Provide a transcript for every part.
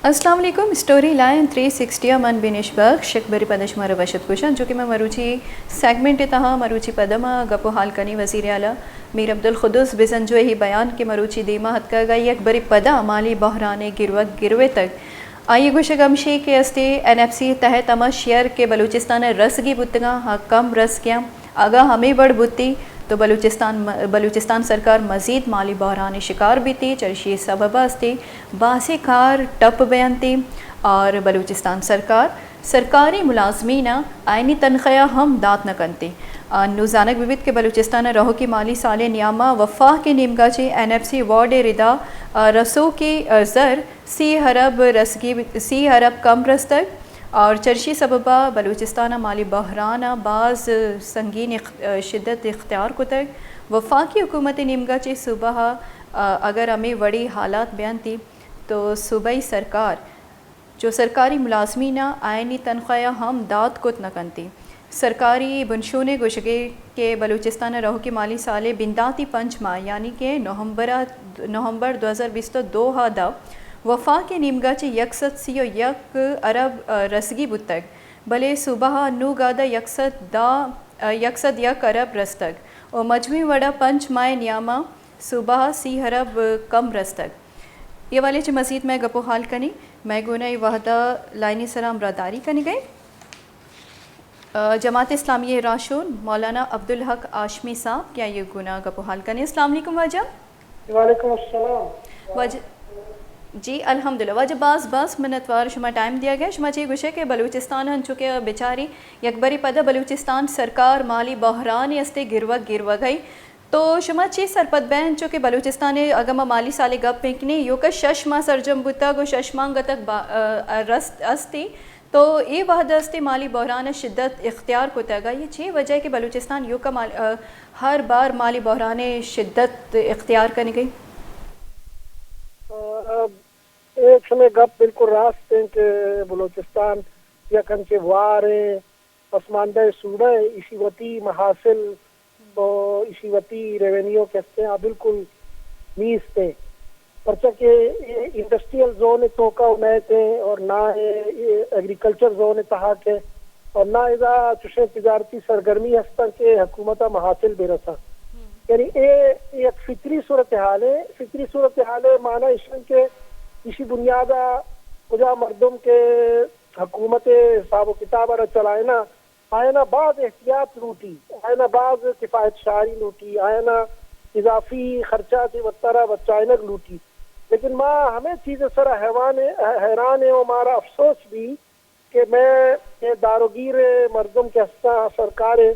السلام علیکم، story line three sixty ءَ من بنش بخش یک بری پدا شمارا وش اتک گوشاں، چونکہ من مروچی سیگمنٹ ءِ تہا مروچی پدا ما گپ و حال کنی وزیر اعلیٰ میر عبدالقدوس بزنجو ءِ بیان کہ مروچی دیما اتکگ ءَ یک بری پدا مالی بحران ءِ گروک گروتگ۔ آئی ءِ گوشگ ہمشی کہ استے این ایف سی ءِ تحت ہما شیئر کہ بلوچستان ءَ رسگی بوتگاں، آ کم رسگیاں۔ اگاں ہمے وڑ بوتی تو بلوچستان، بلوچستان سرکار مزید مالی بحران ءِ شکار بیتی، چرشی سبب ءَ استی بازیں کار ٹپ بینتی اور بلوچستان سرکار سرکاری ملازمین ءَ آئینی تنخواہ ہم دات نہ کنتی۔ آ، نوں زانگ بہ بیت کہ بلوچستان ءَ رہوکی مالی سال ءِ نیام ءَ وفاق ءِ نیمگا چہ این ایف سی ایوارڈ ءِ ردا، آ، رسوکی، آ، زر سی ارب رسگی، سی ارب کم رستگ اور چرشی سبب ءَ بلوچستان ءَ مالی بحران ءَ باز سنگین اخ-، شدت اختیار کتگ۔ وفاقی حکومت ءِ نیمگا چہ صوبہ ءَ اگر ہمے وڑی حالات بیانتی تو صوبائی سرکار جو سرکاری ملازمین ءَ آئینی تنخواہ ہم دات کت نہ کنتی۔ سرکاری بنشون ءِ گوشگ ءَ کہ بلوچستان ءَ رہوکی مالی سال ءِ بنداتی پنچ ماہ، یعنی کہ نومبر ءَ، نومبر دو ہزار بیست ءُ دو ءَ دا وفاق ءِ نیمگا چہ یک سد سی ءُ یک ارب، آ، رسگی بوتگ، بلے صوبہ ءَ نوں گادا یک سد دہ، آ، یک سد یک ارب رستگ ءُ مجموعی وڑا پنچ ماہ ءِ نیاما صوبہ ءَ سی ارب کم رستگ۔ اے حوالے چہ مزید مئے گپ و حال کنی، مئے گونا اے وہدا لائنی سرا ہمراہداری کنگئے۔ آ، جماعت اسلامی ءِ راہشون مولانا عبدالحق ہاشمی صاحب کہ آئی ءِ گونا گپ و حال کنیں۔ السلام علیکم واجہ۔ وعلیکم السلام۔ واجہ، جی الحمدللہ۔ واجہ باز باز منتوار شما ٹائم دیا گئے۔ شما چی گوشے کہ بلوچستان ہنچو کہ بچاری یک بری پدا بلوچستان سرکار مالی بحران استے گروگ گروگ ہے۔ تو شما چی سرپد بئے انچو کہ بلوچستان ء اگاں ما مالی سال ء گپ بکنیں، ایوکا شش ماہ سرجم بوتگ و شش ماہ انگت با-، ا، ا، رست استی، تو اے وہد استی مالی بحران ء شدت اختیار کتگ۔ آئی ء چی وجہ کہ بلوچستان ایوکا مال-، ا، ہر بار مالی بحران ء شدت اختیار کنگ ء؟ ا، اے شمئے گپ بالکل راست انت کہ بلوچستان یک انچیں واریں پسماندہ صوبہ ء، ایشی وتی محاصل و ایشی وتی ریونیو کہ استیں آ بالکل نیست انت، پرچا کہ اے انڈسٹریل زون ء توکا و نئیت انت اور نہ اے ایگریکلچر زون ء تہا کہ اور نہ ادا چشیں تجارتی سرگرمی ہستاں کہ حکومت ء محاصل بہ رساں۔ یعنی اے یک فطری صورتحال ہے، فطری صورتحال ہے معنی ایش انت کہ ایشی بنیاد ء کجا مردم کہ حکومت ء حساب و کتاب ء را چلائنا، آیانا باز احتیاط لوٹی، آیانا باز کفایت شعاری لوٹی، آیانا اضافی خرچہ چہ وتارا بچائینگ لوٹی۔ لیکن ما ہمے چیز ء سرا حیوان، حیران ایں و مارا افسوس بی کہ مئے اے داروگیر مردم کہ ہستاں سرکار ء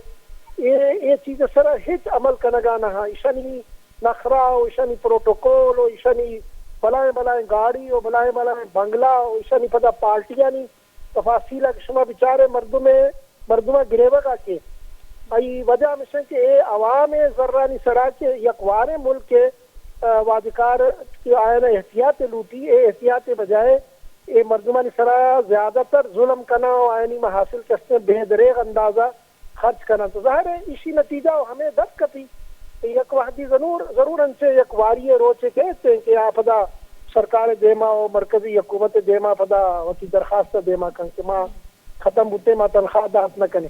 اے، اے چیز ء سرا ہچ عمل کنگا نہ ہاں۔ ایشانی نخرہ و ایشانی پروٹوکول و ایشانی بلائیں بلائیں گاڑی و بلائیں بلائیں بنگلہ و ایشانی پدا پارٹیانی تفاصیل ء کہ شما بچارے مردم ء، مردم ء گریوگ ء کہ آئی وجہ ہمیش انت کہ اے عوام ء زرانی سرا کہ یک واریں ملک ء، ا، واجکار کہ آیان ء احتیاط لوٹی، اے احتیاط ء بجائے اے مردمانی سرا زیادہ تر ظلم کناں و آیانی محاصل کہ استیں بے دریغ اندازہ خرچ کناں۔ تو ظاہر ہے ایشی نتیجہ و ہمے دپ کپی۔ یک وہدی ضرور، ضرور انچیں یک واری ء روچے کئیت کہ آ پدا سرکار ء دیما و مرکزی حکومت ء دیما پدا وتی درخواست ء دیما کن کہ ما ختم بوتیں، ما تنخواہ دات نہ کنیں۔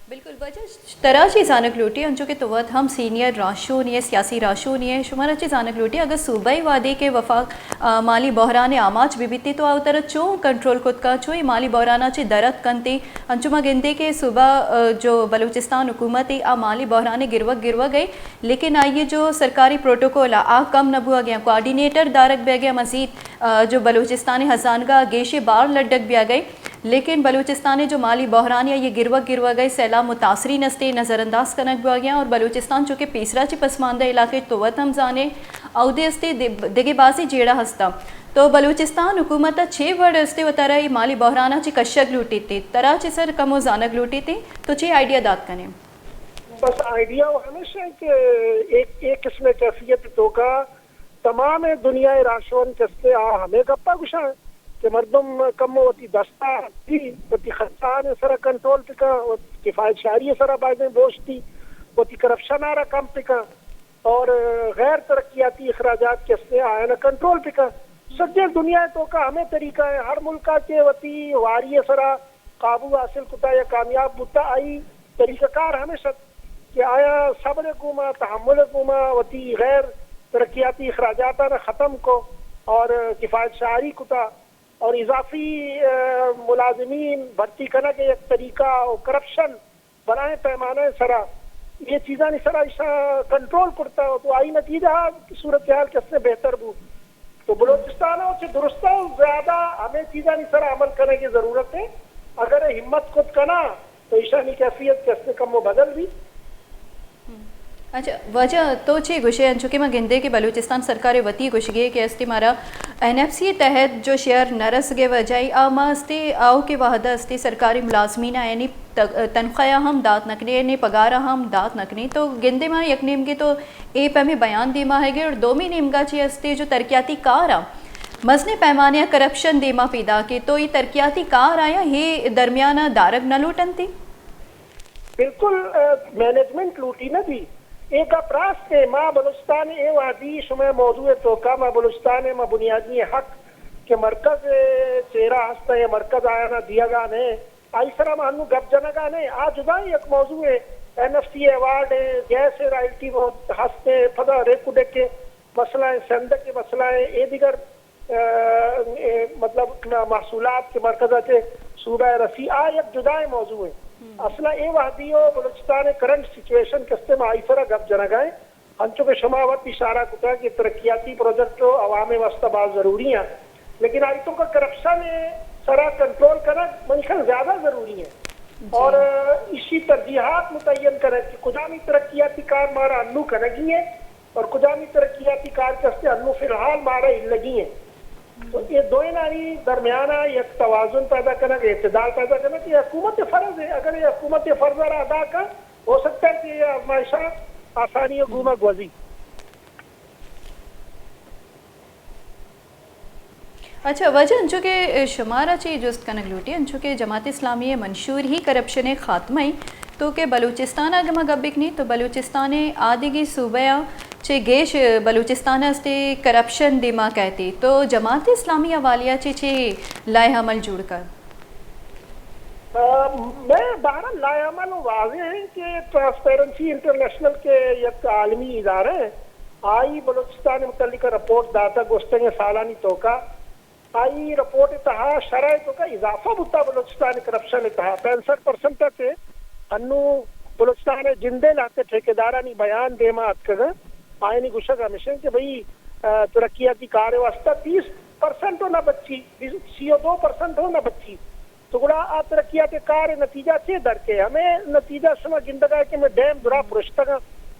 بالکل واجہ، ترا چی زانگ لوٹی، انچو کہ تو وت ہم سینئر راہشونے ئے، سیاسی راہشونے ئے، شمارا چی زانگ لوٹی اگاں صوبائی وہدے کہ وفاق، آ، مالی بحران ء آماچ بہ بیتی تو آ وتارا چون کنٹرول کت کن، چون اے مالی بحران ء چہ در اتک کنتی؟ انچو ما گندیں کہ صوبہ، ا، جو بلوچستان حکومت ء آ مالی بحران ء گروگ گروگ ء، لیکن آئی ء جو سرکاری پروٹوکول ء آ کم نہ بوگ ء، کوآرڈینیٹر دارگ بیگ ء، مزید، ا، جو بلوچستان ء ہزانگا گیشیں بار لڈگ بیگ ء، لیکن بلوچستان ء جو مالی بحران ء آئی ء گروگ گروگ ء، سیلاب متاثرین استے نظر انداز کنگ بوگ ء اور بلوچستان چونکہ پیسرا چہ پسماندہ علاقے تو وت ہم زانے، اودے استے دے-، دگہ بازیں جیڑہ ہستاں۔ تو بلوچستان حکومت ء چے وڑ استے وتارا اے مالی بحران ء چہ کشگ لوٹیت؟ ترا چہ سر کمو زانگ لوٹیت؟ تو چے آئیڈیا دات کنے؟ بس آئیڈیا و ہمیش انت کہ ایک، ایک قسم کیفیت توکا تمام دنیا راہشون کستے آ ہمے گپا گوشاں کہ مردم کمو وتی دستا وتی خرچان سرا کنٹرول بکن، کفایت شعاری سرا بایدیں بوشتی، وتی کرپشن آرا کم بکن۔ اور غیر ترقیاتی اخراجات کہ ہستیں آیانا کنٹرول بکن۔ سجیں دنیا ءِ توکا ہمے طریقہ ایں، ہر ملک ءَ کہ وتی واری ءِ سرا قابو حاصل کتا یا کامیاب بوتا، آئی طریقہ کار ہمیش ات کہ آیاں صبر ءِ گوما، تحمل ءِ گوما وتی غیر ترقیاتی اخراجاتاں ختم کو اور کفایت شعاری کتا اور اضافی، آ، ملازمین بھرتی کنگ ءِ یک طریقہ و کرپشن بلاہیں پیمانہ ءِ سرا، اے چیزانی سرا ایشاں کنٹرول کرتا تو آئی نتیجہ صورتحال کسے بہتر بو۔ تو بلوچستان ءَ چہ درستاں زیادہ ہمے چیزانی سرا عمل کنگ ءِ ضرورت ایں۔ اگر ہمت کت کناں تو ایشانی کیفیت کسے کم و بدل بی۔ اچھا، واجہ تو چے گوشے؟ انچو کہ ما گندے کہ بلوچستان سرکار ءِ وتی گوشگے کہ استی مارا این ایف سی ءِ تحت جو شیئر نہ رسگ ءِ وجہ ءَ آ ما استی آؤکیں وہد ءَ استی سرکاری ملازمین ءَ یعنی تگ-، تنخواہ ءَ ہم دات نہ کنیں، یعنی پگار ءَ ہم دات نہ کنیں۔ تو گندے ما یک نیمگے تو اے پیمیں بیان دیما ہے گے اور دومی نیمگا چی استی جو ترقیاتی کار ءَ مزنیں پیمانے ءَ کرپشن دیما پیداک ایں، تو اے ترقیاتی کار آیاں اے درمیان ءَ دارگ نہ لوٹنتی؟ بالکل، آ، مینجمنٹ لوٹی نہ بی۔ اے گپ راست ایں، ما بلوچستان ءِ اے وہدی شمئے موضوع ءِ توکا ما بلوچستان ءِ ما بنیادی حق کہ مرکز ءِ چیرا ہست ایں یا مرکز آیانا دیگا نہ ایں، آئی سرا ما ہنو گپ جنگا نہ ایں۔ آ جدائیں یک موضوع ایں، این ایف سی ایوارڈ ایں، گیس ءِ رائلٹی ہست ایں، پدا ریک و ڈیک ءِ مسئلہ ایں، سندھ ءِ مسئلہ ایں، اے دگر آ، اے، مطلب، محصولات کہ مرکز ءَ چہ صوبہ ءَ رسی، آ یک جدائیں موضوع ایں۔ اصل ءَ اے وہدی و بلوچستان ءِ کرنٹ سچویشن کستے ما آئی سرا گپ جنگا ایں۔ انچو کہ شما وت اشارہ کتا کہ ترقیاتی پروجیکٹ و عوام ءِ واسطہ باز ضروری ایں، لیکن آئی توکا کرپشن ءِ سرا کنٹرول کنگ منی خیال زیادہ ضروری ایں۔ اور، آ، ایشی ترجیحات متعین کنگ کہ کجامی ترقیاتی کار مارا انو کنگی ایں، اور کجامی ترقیاتی کار کستے انو فی الحال مارا الگی ایں۔ تو اے دوئینانی درمیانا یک توازن پیدا کنگ، اعتدال پیدا کنگ، اے حکومت ءِ فرض ایں۔ اگر اے حکومت اے فرض ءَ را ادا کن، ہو سکتا ہے کہ اے آزمائشاں آسانی ءِ گوما گوزی۔ اچھا، واجہ انچو کہ شمارا چی جست کنگ لوٹی، انچو کہ جماعت اسلامی ءِ منشور ہی کرپشن ءِ خاتمہ ایں، تو کہ بلوچستان ءَ اگہ ما گپ بکنی تو بلوچستان ءِ آدگی صوبہ ءَ چہ گیش بلوچستان ءَ استے کرپشن دیما کئیتی، تو جماعت اسلامی ءِ حوالہ ءَ چی چی لائحہ عمل جوڑ کن؟ آ، میں بہرحال لائحہ عمل واضح ایں کہ ٹرانسپیرنسی انٹرنیشنل کہ یک عالمی ادارہ ایں، آئی بلوچستان متعلق رپورٹ داتا گوشتگیں سالانی توکا آئی رپورٹ ءِ تہا شرح ءِ توکا اضافہ بوتا بلوچستان ءِ کرپشن ءِ تہا پینسٹھ پرسنٹ ءَ کہ انو بلوچستان ءِ جندے لہتے ٹھیکیدارانی بیان دیما اتکگ، آیانی گوشگ ہمیش ایں کہ بھئی، آ، ترقیاتی کار ءِ واسطہ بیست پرسنٹ و نہ بچی، بیست، سی و دو پرسنٹ و نہ بچی۔ تو گڑا آ ترقیاتی کار ءِ نتیجہ چے در کئے؟ ہمے نتیجہ شما گندگا کہ ہمے ڈیم درا پرشتگ،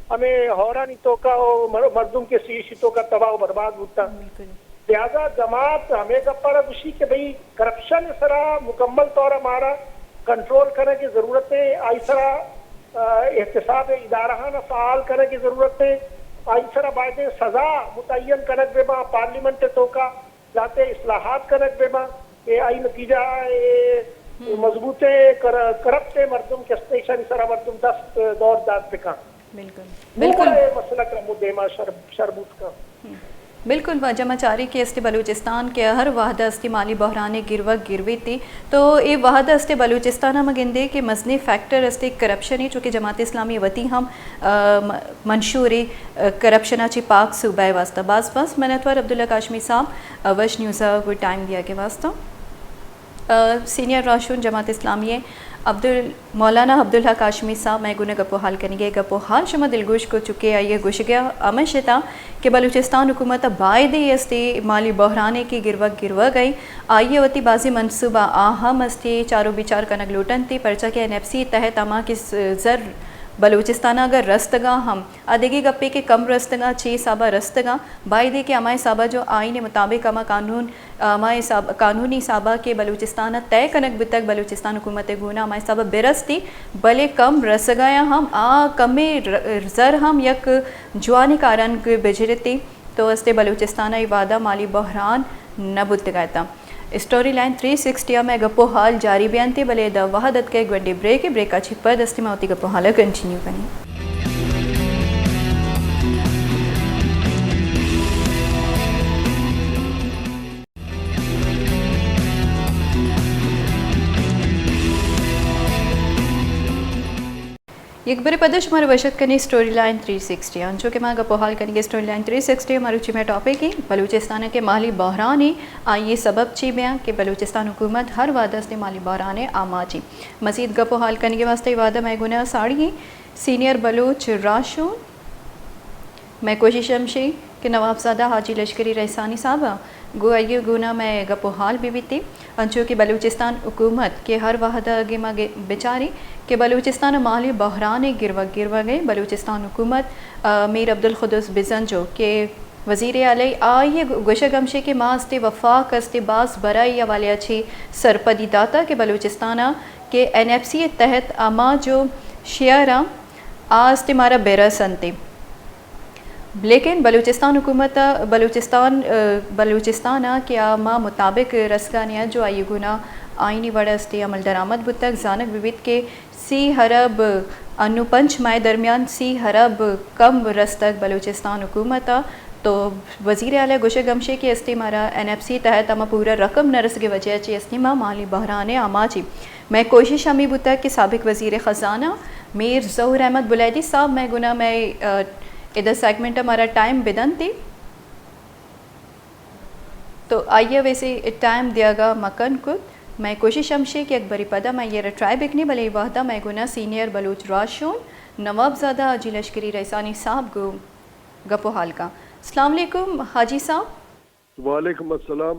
ہمے ہورانی توکا و مر-، مردم کہ سی ایشی توکا تباہ و برباد بوتا۔ بالکل۔ لہذا جماعت ہمے گپ ءَ را گوشی کہ بھئی کرپشن ءِ سرا مکمل طور ءَ مارا کنٹرول کنگ ءِ ضرورت ایں، آئی سرا، آ، احتساب ادارہاں فعال کنگ ءِ ضرورت ایں، آئی سرا بایدیں سزا متعین کنگ بہ باں پارلیمنٹ ءِ توکا، لہتے اصلاحات کنگ بہ باں کہ آئی نتیجہ ءَ مضبوطیں کر-، کرپٹ مردم کہ است ایشانی سرا مردم دست دور دات بکن۔ بالکل۔ نوں بالکل۔ گڑا اے مسئلہ کمو دیما شر، شر بوت کن۔ ہم۔ بالکل واجہ، ما چاری کہ استے بلوچستان کہ ہر وہد استے مالی بحران ءِ گروک گرویتی، تو اے وہد استے بلوچستان ءَ ما گندے کہ مزنیں فیکٹر استے کرپشن ءِ، چونکہ جماعت اسلامی وتی ہم، آ، م-، منشورے، آ، کرپشن ءَ چہ پاک صوبہ ءِ واسطہ۔ باز باز منتوار عبداللہ کاشمی صاحب، آ، وش نیوز ءَ گوں ٹائم دیگ ءِ واسطہ۔ آ، سینئر راہشون جماعت اسلامی ءِ عبدال-، مولانا عبدالحق ہاشمی صاحب مئے گون ءَ گپ و حال کنگ ءَ، گپ و حال شما دلگوش کو، چونکہ آئی ءِ گوشگ ءَ ہمیش اتاں کہ بلوچستان حکومت ءَ بایدے استے مالی بحرانے کہ گروگ گروگ ءَ، آئی ءِ وتی بازیں منصوبہ آ ہم استے چار و بیچار کنگ لوٹنت، پرچا کہ این ایف سی تحت ہما کہ س-، زر بلوچستان ءَ اگر رستگاں ہم، آ دگہ گپے کہ کم رستگاں، چے حساب ءَ رستگاں، بایدے کہ ہما حساب ءَ جو آئین ءِ مطابق ہما قانون، ہما حساب، قانونی حساب ءَ کہ بلوچستان ءَ طے کنگ بوتگ بلوچستان حکومت ءِ گون ءَ، ہما حساب ءَ برستی، بلے کم رسگ ءَ ہم آ کمیں ر-، زر ہم یک جوانیں کاران کہ بجرتی تو استے بلوچستان ءَ اے وہد ءَ مالی بحران نہ بوتگ ءَ اتاں۔ اسٹوری لائن تھری سکسٹی ءَ مئے گپ و حال جاری بیانتی، بلے ادا وہد اتکے گونڈے بریک ءِ، بریک ءَ چہ پد استے ما وتی گپ و حال ءَ کنٹینیو کنیں۔ یک برے پدا شمارا وش اتک کنیں اسٹوری لائن تھری سکسٹی۔ انچو کہ ما گپ و حال کنیں کہ اسٹوری لائن تھری سکسٹی ءَ مروچی مئے ٹاپک ایں بلوچستان ءَ کہ مالی بحران ایں، آئی ءِ سبب چی بیاں کہ بلوچستان حکومت ہر وہد است مالی بحران ءِ آماچ ایں۔ مزید گپ و حال کنگ ءِ واسطہ اے وہد ءَ مئے گونا ساڑی ایں سینئر بلوچ راہشون۔ مئے کوشش ہمشی کہ نوابزادہ حاجی لشکری رئیسانی صاحب ءَ گوں آئی ءِ گونا مئے گپ و حال بہ بیت، انچو کہ بلوچستان حکومت کہ ہر وہد ءَ اگہ ما گ-، بچاریں کہ بلوچستان ءِ مالی بحران ءِ گروگ گروگ ءَ بلوچستان حکومت، آ، میر عبدالقدوس بزنجو کہ وزیر اعلی، آئی ءِ گوشگ ہمشی کہ ما است وفاق است باز برای حوالے ءَ چی سرپدی داتا کہ بلوچستان ءَ کہ این ایف سی ءِ تحت ہما جو شیئر آں آ است مارا برس انت۔ لیکن بلوچستان حکومت ءَ، بلوچستان، ءَ، بلوچستان ءَ کہ آ ما مطابق رسگانی ءَ جو آئی گونا آئینی وڑ است عمل درآمد بوتگ، زانگ بہ بیت کہ سی ارب انو پنچ ماہ درمیان سی ارب کم رستگ بلوچستان حکومت ءَ۔ تو وزیر اعلی گوشگ ہمشی کہ استی مارا این ایف سی تحت ہما پورا رقم نہ رسگ وجہ چی استی ما مالی بحران آماچی۔ مئے کوشش ہمے بوتگ کہ سابق وزیر خزانہ میر ظہور احمد بلیدی صاحب مئے گنا مئے، ءَ، ادا سیگمنٹ ءَ مارا ٹائم بدنتی۔ تو آئی ءَ ویسے ٹائم دیگا مکن کت۔ مئے کوشش ہمشی کہ یک بری پدا مئے یہ ٹرائی بکنی، بلے اے وہدا مئے گنا سینئر بلوچ راہشون نوابزادہ حاجی لشکری رئیسانی صاحب گوں گپ و حال کا۔ السلام علیکم حاجی صاحب۔ وعلیکم السلام۔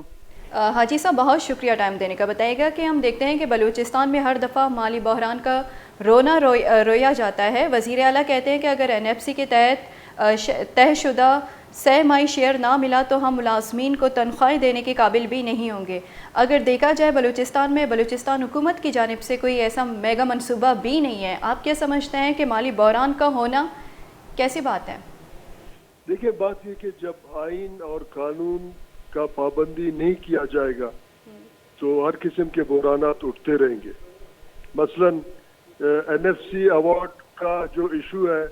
آ، حاجی صاحب، بہت شکریہ ٹائم دینے کا۔ بتائیے گا کہ ہم دیکھتے ہیں کہ بلوچستان میں ہر دفعہ مالی بحران کا رونا روئی-، آ، رویا جاتا ہے۔ وزیر اعلیٰ کہتے ہیں کہ اگر این ایف سی کے تحت، آ، ش-، طے شدہ سہ ماہی شیئر نہ ملا تو ہم ملازمین کو تنخواہیں دینے کے قابل بھی نہیں ہوں گے۔ اگر دیکھا جائے بلوچستان میں، بلوچستان حکومت کی جانب سے کوئی ایسا میگا منصوبہ بھی نہیں ہے۔ آپ کیا سمجھتے ہیں کہ مالی بحران کا ہونا کیسی بات ہے؟ دیکھیں، بات یہ کہ جب آئین اور قانون کا پابندی نہیں کیا جائے گا، تو ہر قسم کے بحرانات اٹھتے رہیں گے۔ مثلاً، اے، این ایف سی ایوارڈ کا جو ایشو ہے،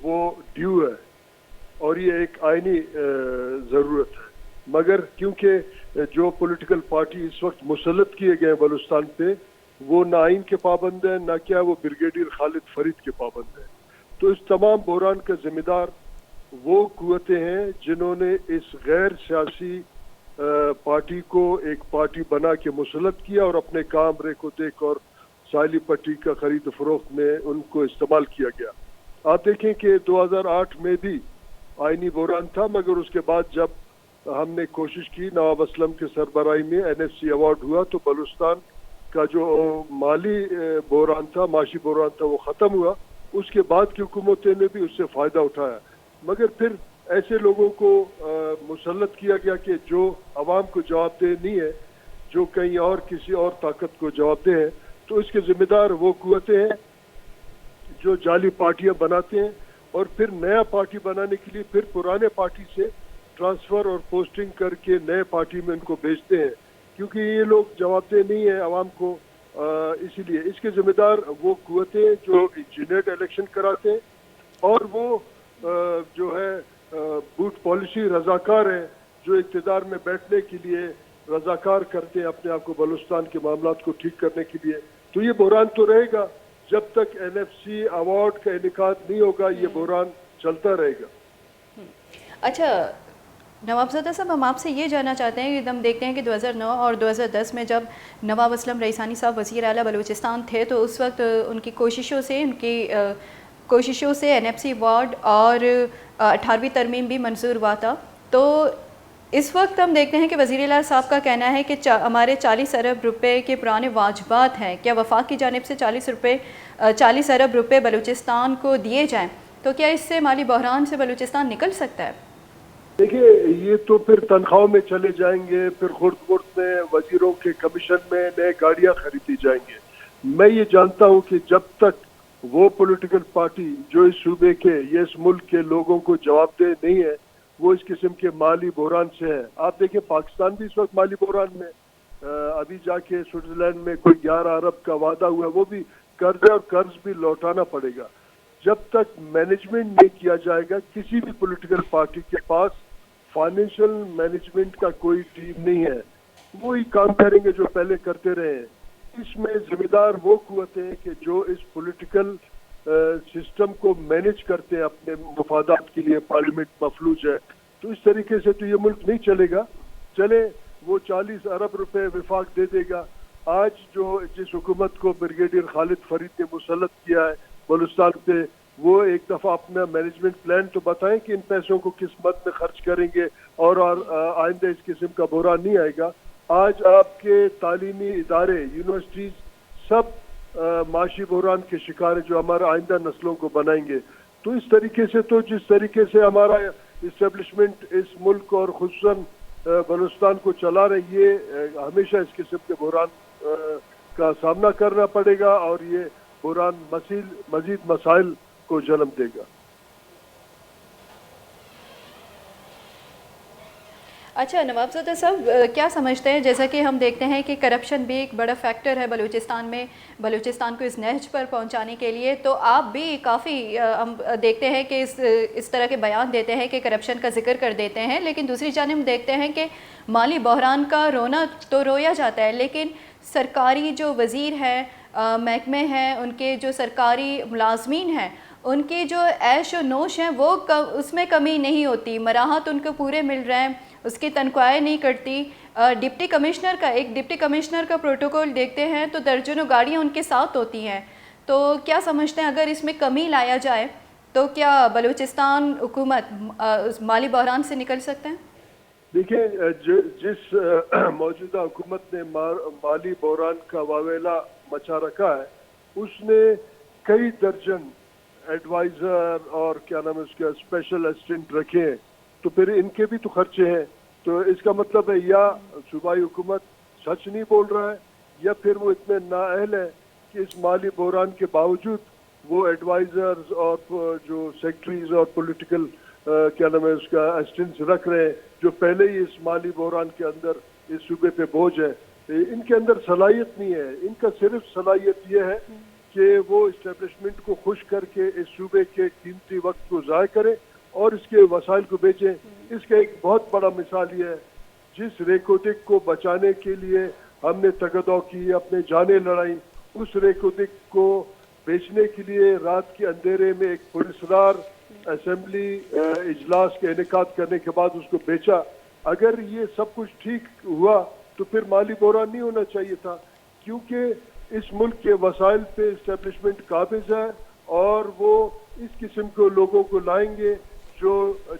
وہ ڈیو ہے اور یہ ایک آئینی، اے، ضرورت ہے۔ مگر کیونکہ، اے، جو پولیٹیکل پارٹی اس وقت مسلط کیے گئے ہیں بلوچستان پہ، وہ نہ آئین کے پابند ہیں، نہ کیا وہ بریگیڈیئر خالد فرید کے پابند ہیں۔ تو اس تمام بحران کا ذمہ دار وہ قوتیں ہیں جنہوں نے اس غیر سیاسی، اے، پارٹی کو ایک پارٹی بنا کے مسلط کیا اور اپنے کام ریکو دیکھ اور ساحلی پٹی کا خرید و فروخت میں ان کو استعمال کیا گیا۔ آپ دیکھیں کہ دو ہزار آٹھ میں بھی آئینی بحران تھا، مگر اس کے بعد جب ہم نے کوشش کی، نواب اسلم کے سربراہی میں این ایف سی ایوارڈ ہوا، تو بلوچستان کا جو مالی، اے، بحران تھا، معاشی بحران تھا، وہ ختم ہوا۔ اس کے بعد کی حکومتوں نے بھی اس سے فائدہ اٹھایا، مگر پھر ایسے لوگوں کو، اے، مسلط کیا گیا کہ جو عوام کو جواب دہ نہیں ہے، جو کہیں اور کسی اور طاقت کو جواب دہ ہے۔ تو اس کے ذمہ دار وہ قوتیں ہیں جو جعلی پارٹیاں بناتے ہیں اور پھر نیا پارٹی بنانے کے لیے پھر پرانے پارٹی سے ٹرانسفر اور پوسٹنگ کر کے نئے پارٹی میں ان کو بھیجتے ہیں، کیونکہ یہ لوگ جواب دہ نہیں ہیں عوام کو۔ آ، اسی لیے اس کے ذمہ دار وہ قوتیں جو انجینئرڈ الیکشن کراتے ہیں اور وہ، آ، جو ہے، آ، بوٹ پالیسی رضاکار ہیں، جو اقتدار میں بیٹھنے کے لیے رضاکار کرتے ہیں اپنے آپ کو بلوچستان کے معاملات کو ٹھیک کرنے کے لیے۔ تو یہ بحران تو رہے گا، جب تک این ایف سی ایوارڈ کا انعقاد نہیں ہوگا، یہ بحران چلتا رہے گا۔ اچھا، نوابزادہ صاحب، ہم آپ سے یہ جاننا چاہتے ہیں کہ ہم دیکھتے ہیں کہ دو ہزار نو اور دو ہزار دس میں جب نواب اسلم رئیسانی صاحب وزیر اعلیٰ بلوچستان تھے تو اس وقت ان کی کوششوں سے، ان کی، آ، کوششوں سے این ایف سی ایوارڈ اور، آ، اٹھارہویں ترمیم بھی منظور ہوا تھا۔ تو اس وقت ہم دیکھتے ہیں کہ وزیر اعلیٰ صاحب کا کہنا ہے کہ چا-، ہمارے چالیس ارب روپے کے پرانے واجبات ہیں، کیا وفاق کی جانب سے چالیس روپے، آ، چالیس ارب روپے بلوچستان کو دیے جائیں؟ تو کیا اس سے مالی بحران سے بلوچستان نکل سکتا ہے؟ دیکھیے، یہ تو پھر تنخواہوں میں چلے جائیں گے، پھر خرد برد میں وزیروں کے کمیشن میں نئے گاڑیاں خریدی جائیں گے۔ میں یہ جانتا ہوں کہ جب تک وہ پولیٹیکل پارٹی جو اس صوبے کے یا اس ملک کے لوگوں کو جواب دہ نہیں ہے، وہ اس قسم کے مالی بحران سے ہے۔ آپ دیکھیں، پاکستان بھی اس وقت مالی بحران میں، آ، ابھی جا کے سوئٹزرلینڈ میں کوئی گیارہ ارب کا وعدہ ہوا ہے، وہ بھی قرض ہے اور قرض بھی لوٹانا پڑے گا۔ جب تک مینجمنٹ نہیں کیا جائے گا، کسی بھی پولیٹیکل پارٹی کے پاس فائنینشل مینجمنٹ کا کوئی ٹیم نہیں ہے، وہی کام کریں گے جو پہلے کرتے رہے ہیں۔ اس میں ذمہ دار وہ قوتیں ہیں کہ جو اس پولیٹیکل سسٹم کو مینج کرتے ہیں اپنے مفادات کے لیے، پارلیمنٹ مفلوج ہے، تو اس طریقے سے تو یہ ملک نہیں چلے گا۔ چلے، وہ چالیس ارب روپے وفاق دے دے گا۔ آج جو، جس حکومت کو بریگیڈیئر خالد فرید نے مسلط کیا ہے بلوچستان پہ، وہ ایک دفعہ اپنا مینجمنٹ پلان تو بتائیں کہ ان پیسوں کو کس مد میں خرچ کریں گے، اور، اور آئندہ اس قسم کا بحران نہیں آئے گا۔ آج آپ کے تعلیمی ادارے، یونیورسٹیز، سب معاشی بحران کے شکار ہیں، جو ہمارا آئندہ نسلوں کو بنائیں گے۔ تو اس طریقے سے تو، جس طریقے سے ہمارا اسٹیبلشمنٹ اس ملک اور خصوصاً بلوچستان کو چلا رہے، یہ ہمیشہ اس قسم کے بحران کا سامنا کرنا پڑے گا، اور یہ بحران مزید، مزید مسائل کو جنم دے گا۔ اچھا نواب زادہ صاحب، کیا سمجھتے ہیں، جیسا کہ ہم دیکھتے ہیں کہ کرپشن بھی ایک بڑا فیکٹر ہے بلوچستان میں، بلوچستان کو اس نہج پر پہنچانے کے لیے، تو آپ بھی کافی، ہم دیکھتے ہیں کہ اس اس طرح کے بیان دیتے ہیں کہ کرپشن کا ذکر کر دیتے ہیں، لیکن دوسری جانب ہم دیکھتے ہیں کہ مالی بحران کا رونا تو رویا جاتا ہے، لیکن سرکاری جو وزیر ہیں، محکمے ہیں، ان کے جو سرکاری ملازمین ہیں، ان کے جو عیش و نوش ہیں، وہ اس میں کمی نہیں ہوتی، مراحت ان کو پورے مل رہے ہیں، اس کی تنخواہیں نہیں کٹتی۔ ڈپٹی کمشنر کا، ایک ڈپٹی کمشنر کا پروٹوکول دیکھتے ہیں تو درجنوں گاڑیاں ان کے ساتھ ہوتی ہیں۔ تو کیا سمجھتے ہیں، اگر اس میں کمی لایا جائے تو کیا بلوچستان حکومت مالی بحران سے نکل سکتے ہیں؟ دیکھیں، جس موجودہ حکومت نے مالی بحران کا واویلا مچا رکھا ہے، اس نے کئی درجن ایڈوائزر اور کیا نام ہے اس کا، اسپیشل اسسٹنٹ رکھے ہیں، تو پھر ان کے بھی تو خرچے ہیں۔ تو اس کا مطلب ہے یا صوبائی حکومت سچ نہیں بول رہا ہے، یا پھر وہ اتنے نااہل ہیں کہ اس مالی بحران کے باوجود وہ ایڈوائزرز اور جو سیکرٹریز اور پولیٹیکل کیا نام ہے اس کا، اسسٹنٹس رکھ رہے ہیں، جو پہلے ہی اس مالی بحران کے اندر اس صوبے پہ بوجھ ہیں۔ ان کے اندر صلاحیت نہیں ہے، ان کا صرف صلاحیت یہ ہے کہ وہ اسٹیبلشمنٹ کو خوش کر کے اس صوبے کے قیمتی وقت کو ضائع کریں اور اس کے وسائل کو بیچیں۔ اس کا ایک بہت بڑا مثال یہ ہے، جس ریکوڈک کو بچانے کے لیے ہم نے تگدو کی، اپنے جانیں لڑائیں، اس ریکوڈک کو بیچنے کے لیے رات کے اندھیرے میں ایک پراسرار اسمبلی اجلاس کا انعقاد کرنے کے بعد اس کو بیچا۔ اگر یہ سب کچھ ٹھیک ہوا تو پھر مالی بحران نہیں ہونا چاہیے تھا، کیونکہ اس ملک کے وسائل پہ اسٹیبلشمنٹ قابض ہے اور وہ اس قسم کے لوگوں کو لائیں گے جو،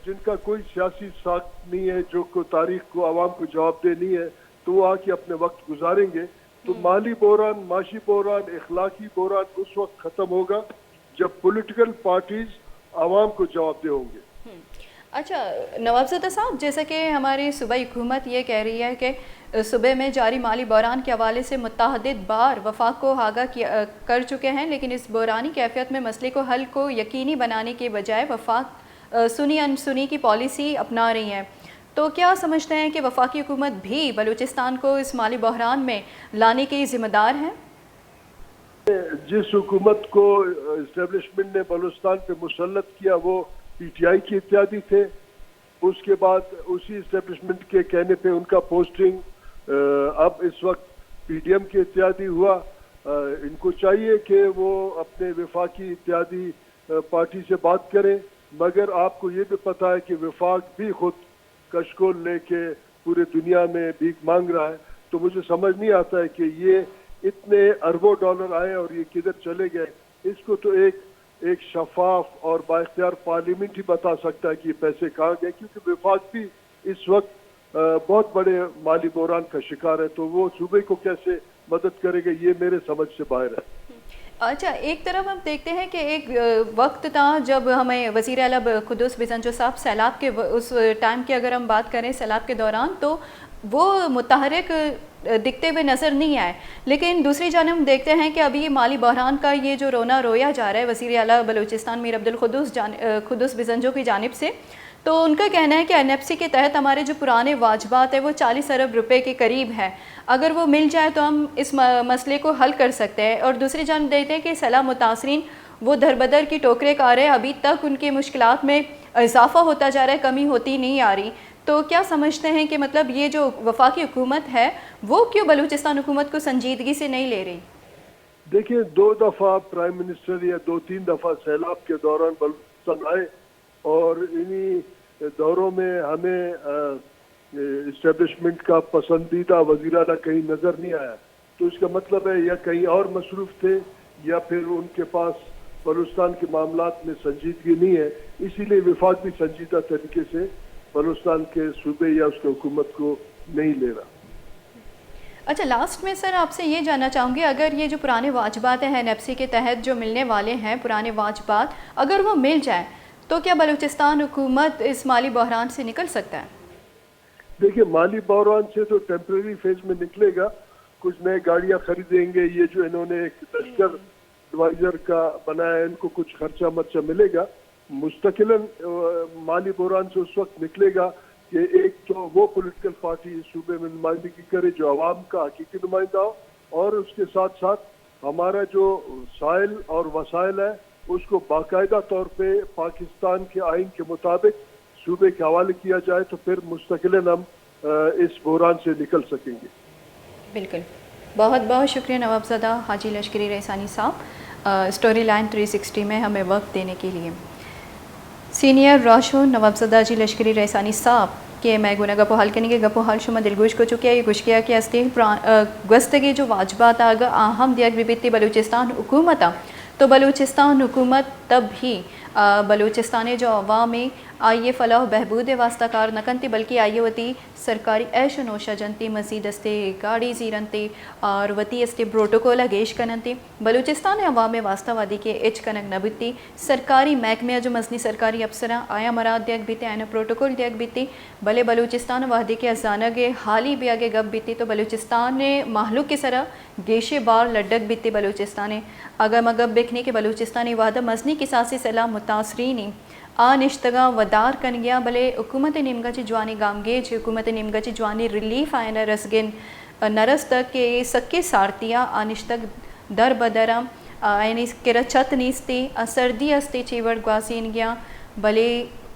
جن کا کوئی سیاسی ساکھ نہیں ہے، جو کو تاریخ کو، عوام کو جواب دہ نہیں ہے، تو وہ آ کے اپنے وقت گزاریں گے۔ تو مالی بحران، معاشی بحران، اخلاقی بحران اس وقت ختم ہوگا جب پولیٹیکل پارٹیز عوام کو جواب دہ ہوں گے۔ اچھا نواب زادہ صاحب، جیسا کہ ہماری صوبائی حکومت یہ کہہ رہی ہے کہ صوبے میں جاری مالی بحران کے حوالے سے متعدد بار وفاق کو آگاہ کر چکے ہیں، لیکن اس بحرانی کیفیت میں مسئلے کو حل کو یقینی بنانے کے بجائے وفاق سنی ان سنی کی پالیسی اپنا رہی ہے، تو کیا سمجھتے ہیں کہ وفاقی حکومت بھی بلوچستان کو اس مالی بحران میں لانے کی ذمہ دار ہے؟ جس حکومت کو اسٹیبلشمنٹ نے بلوچستان پہ مسلط کیا وہ پی ٹی آئی کے اتحادی تھے، اس کے بعد اسی اسٹیبلشمنٹ کے کہنے پہ ان کا پوسٹنگ اب اس وقت پی ڈی ایم کے اتحادی ہوا۔ ان کو چاہیے کہ وہ اپنے وفاقی اتحادی پارٹی سے بات کریں، مگر آپ کو یہ بھی پتہ ہے کہ وفاق بھی خود کشکول لے کے پورے دنیا میں بھیک مانگ رہا ہے، تو مجھے سمجھ نہیں آتا ہے کہ یہ اتنے اربوں ڈالر آئے اور یہ کدھر چلے گئے۔ اس کو تو ایک ایک شفاف اور بااختیار پارلیمنٹ ہی بتا سکتا ہے کہ یہ پیسے کہاں گئے، کیونکہ وفاق بھی اس وقت بہت بڑے مالی بحران کا شکار ہے، تو وہ صوبے کو کیسے مدد کرے گا، یہ میرے سمجھ سے باہر ہے۔ اچھا، ایک طرف ہم دیکھتے ہیں کہ ایک وقت تھا جب ہمیں وزیر اعلیٰ قدوس بزنجو صاحب سیلاب کے اس ٹائم کی اگر ہم بات کریں، سیلاب کے دوران، تو وہ متحرک دکھتے ہوئے نظر نہیں آئے، لیکن دوسری جانب ہم دیکھتے ہیں کہ ابھی مالی بحران کا یہ جو رونا رویا جا رہا ہے وزیر اعلیٰ بلوچستان میر عبدالقدوس قدوس بزنجو کی جانب سے، تو ان کا کہنا ہے کہ این ایف سی کے تحت ہمارے جو پرانے واجبات ہیں وہ چالیس ارب روپے کے قریب ہیں، اگر وہ مل جائے تو ہم اس مسئلے کو حل کر سکتے ہیں۔ اور دوسری جانب دیکھتے ہیں کہ سیلاب متاثرین وہ در بدر کی ٹوکریں کھا رہے ہیں، ابھی تک ان کی مشکلات میں اضافہ ہوتا جا رہا ہے، کمی ہوتی نہیں آ رہی۔ تو کیا سمجھتے ہیں کہ مطلب یہ جو وفاقی حکومت ہے وہ کیوں بلوچستان حکومت کو سنجیدگی سے نہیں لے رہی؟ دیکھیں، دو دفعہ پرائم منسٹر یا دو تین دفعہ سیلاب کے دوران بلوچستان آئے اور انہی دوروں میں ہمیں اسٹیبلشمنٹ کا پسندیدہ وزیر اعلیٰ کہیں نظر نہیں آیا۔ تو اس کا مطلب ہے یا کہیں اور مصروف تھے یا پھر ان کے پاس بلوچستان کے معاملات میں سنجیدگی نہیں ہے، اسی لیے وفاق بھی سنجیدہ طریقے سے بلوچستان کے صوبے یا اس کے حکومت کو نہیں لے رہا۔ اچھا، لاسٹ میں سر آپ سے یہ جاننا چاہوں گی، اگر یہ جو پرانے واجبات ہیں این ایف سی کے تحت جو ملنے والے ہیں پرانے واجبات، اگر وہ مل جائیں تو کیا بلوچستان حکومت اس مالی بحران سے نکل سکتا ہے؟ دیکھیے، مالی بحران سے تو ٹیمپریری فیز میں نکلے گا، کچھ نئے گاڑیاں خریدیں گے، یہ جو انہوں نے ایک لشکر ایڈوائزر کا بنایا ہے، ان کو کچھ خرچہ مرچہ ملے گا۔ مستقلاً مالی بحران سے اس وقت نکلے گا کہ ایک تو وہ پولیٹیکل پارٹی اس صوبے میں نمائندگی کرے جو عوام کا حقیقی نمائندہ ہو، اور اس کے ساتھ ساتھ ہمارا جو سائل اور وسائل ہے، اس کو باقاعدہ طور پہ پاکستان کے آئین کے مطابق صوبے کے حوالے کیا جائے، تو پھر مستقلاً ہم اس بحران سے نکل سکیں گے۔ بالکل، بہت بہت شکریہ نواب زدہ حاجی لشکری رئیسانی صاحب، اسٹوری لائن تھری سکسٹی میں ہمیں وقت دینے کے لیے۔ سینئر راہشون نواب زدہ حاجی لشکری رئیسانی صاحب کہ مئے گونا گپ و حال کنگے، گپ و حال شما دلگوش کو چکے، یہ گوشگیا کہ استے گوستگے جو واجبات آگا آہم دیگ بی بیتی بلوچستان حکومت، تو بلوچستان حکومت تب ہی بلوچستان جو عوام آئی فلاح و بہبود واسطہ کار نہ کنتی، بلکہ آئی وتی سرکاری عیش و نوشا جنتی، مزید استے گاڑی زیرنتی اور وتی استے پروٹوکول گیش کننتی۔ بلوچستان عوام واسطہ وادی کے اچ کنگ نہ بیتی، سرکاری محکمہ جو مزنی سرکاری افسراں آیا مراد دیگ بیتی، آیاں پروٹوکول دیگ بیتی، بلے بلوچستان وہدے کہ زانگ حالی بیاگے گپ بیتی تو بلوچستان مہلوک سرا گیشے بار لڈگ بیتی۔ بلوچستان اگہ ما گپ بکنے کہ بلوچستان وہدہ مزنی کساسی سیلاب متاثرینی آ نشتگاں ودار کنگیاں، بلے حکومت نیمگا چہ جوانی گامگیج، حکومت نیمگا چہ جوانی ریلیف آیانا رسگن نہ رستگ کہ اے سکیں سارتیاں آ نشتگ در بدراں، آیانی کرا چھت نیستی، آ سردی استی چی وڑ گوازینگیاں، بلے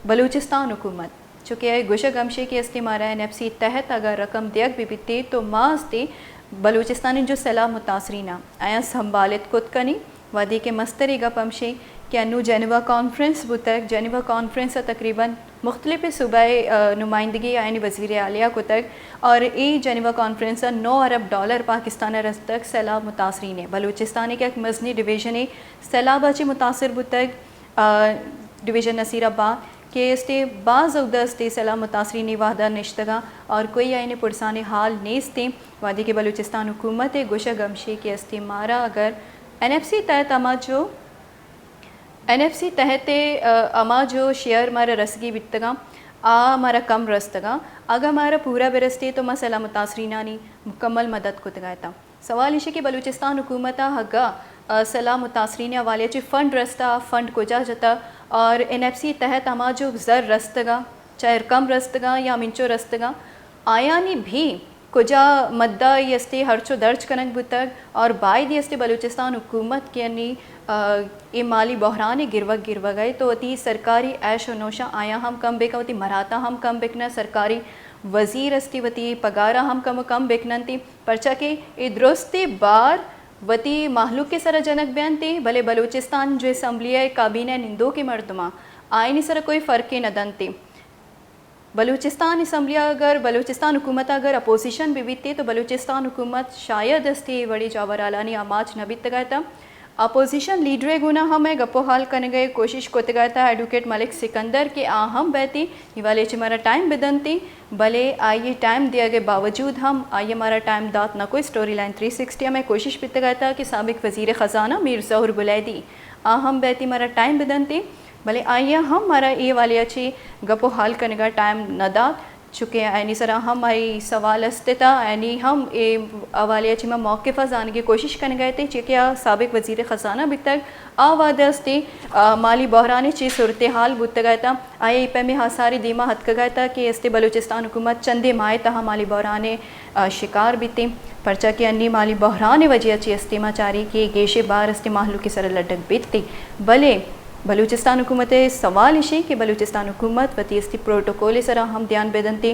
بلوچستان حکومت چونکہ اے گوشگ ہمشی کہ استی مارا این ایف سی تحت اگر رقم دیگ بہ بیتی تو ما استی بلوچستان جو سیلاب متاثریناں آیاں سنبھالت کت کنی۔ وہدے کہ مستریں گپ ہمشی کہ انو جنیوا کانفرنس بوتگ، جنیوا کانفرنس ء تقریباً مختلف صوبہ ء نمائندگی آیانی وزیر اعلیٰ کتگ اور اے جنیوا کانفرنس ء نو ارب ڈالر پاکستان ء رستگ سیلاب متاثرین ء۔ بلوچستان ء کہ یک مزنی ڈویژن ء سیلاب ء چہ متاثر بوتگ، آ، ڈویژن نصیر آباد کہ استے باز اودہ استے سیلاب متاثرین وہدہ نشتگاں اور کوئی آیانی پرسان حال نیستیں۔ وہدے کہ بلوچستان حکومت ء گوشگ ہمشی کہ استے مارا اگر این ایف سی تحت ہما جو این ایف سی تحت ء، آ، ہما جو شیئر مارا رسگی بیتگاں، آ مارا کم رستگاں۔ اگاں مارا پورا برستے تو ما سیلاب متاثرینانی مکمل مدد کتگا اتاں۔ سوال ایش کہ بلوچستان حکومت ء اگاں، آ، سیلاب متاثرین حوالے چہ فنڈ رستہ، آ فنڈ کجا جتہ اور این ایف سی تحت ہما جو زر رستگاں، چہ رقم رستگاں یا ہمینچو رستگاں، آیانی بھی کجا مدہ ای استے ہرچو درج کنگ بوتگ اور باید ای استے بلوچستان حکومت کہ انی، آ، اے مالی بحران گروگ گروگ ء تو وتی سرکاری عیش و نوشاں آیاں ہم کم بکن، وتی مراتاں ہم کم بکنہ، سرکاری وزیر استے وتی پگاراں ہم کم و کم بکننتی، پرچا کہ اے درستی بار وتی مہلوک سرا جنگ بینتی، بلے بلوچستان جو اسمبلی ء کابینہ نندوکیں مردماں آیانی سرا کوئی فرقے نہ دنتی۔ بلوچستان اسمبلی ء اگر بلوچستان حکومت ء اگر اپوزیشن بہ بیت تو بلوچستان حکومت شاید استی اے وڑیں جاورالانی آماچ نہ بیتگ ات۔ اپوزیشن لیڈر ء گونا ہم اے گپ و حال کنگ ء کوشش کتگ ات ایڈوکیٹ ملک سکندر کہ آ ہم بیتی، ای والے چہ مارا ٹائم بدنتی، بلے آئی ء ٹائم دیگ ء باوجود ہم آئی ء مارا ٹائم دات نہ کو۔ اسٹوری لائن تھری سکسٹی ء مئے کوشش بیتگ ات کہ سابق وزیر خزانہ میر ظہور بلیدی آ ہم بیتی مارا ٹائم بدنتی۔ بلے آئی ء ہم مارا اے حوالے ء چہ گپ و حال کنگ ء ٹائم نہ دات، چونکہ آیانی سرا ہم آئی سوال است ات ء آیانی ہم اے حوالے ء چہ ما موقف ء زانگ ء کوشش کنگ ء ات، چونکہ آ سابق وزیر خزانہ بیتگ، آ وہد ء استی، آ، مالی بحران ء چہ صورتحال بوتگ ات ء آئی ء اے پیمیں آثارے دیما اتکگ ات کہ استی بلوچستان حکومت چندے ماہ ء تہا مالی بحران ء آ، شکار بیتیں، پرچا کہ انی مالی بحران ء وجہ ء چہ استی ما چاری کہ گیشیں بار استی مہلوک ء سر ء لڈگ بیتیں، بلے بلوچستان حکومت ء سوال ایشیں کہ بلوچستان حکومت وتی استی پروٹوکول ء سرا ہم دھیان بدنتیں۔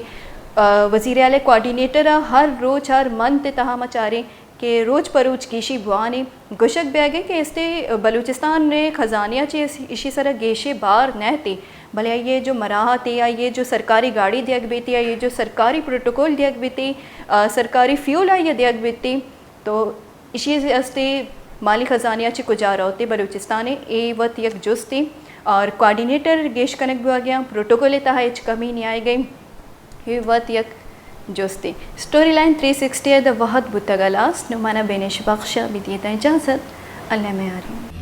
آ، وزیر اعلی کوآرڈینیٹر ء ہر روچ ہر منت ء تہا ما چاریں کہ روچ پہ روچ گیشی بوانے گوشگ بیگ ءَ کہ استے بلوچستان ءِ خزانہ ءَ چہ اس-، ایشی سرا گیشے بار نہ تے، بلے آئی ءِ جو مراحت ءَ، آئی ءِ جو سرکاری گاڑی دیگ بیتی، آئی ءِ جو سرکاری پروٹوکول دیگ بیتی، آ، سرکاری فیول آئی ءَ دیگ بیتی، تو ایشی استے مالی خزانہ ءَ چہ کجا روتے بلوچستان ءَ، اے وت یک جستے اور کوآرڈینیٹر گیش کنگ بوگ ءَ، پروٹوکول ءِ تہا ہچ کمی نیائگ ءَ۔ اے وت یک جستے۔ اسٹوری لائن تھری سکسٹی ءِ داں وھد بوتگ ہلاس، نوں منا بینش بخش ءَ بدیت اجازت۔ اللہ میاریں۔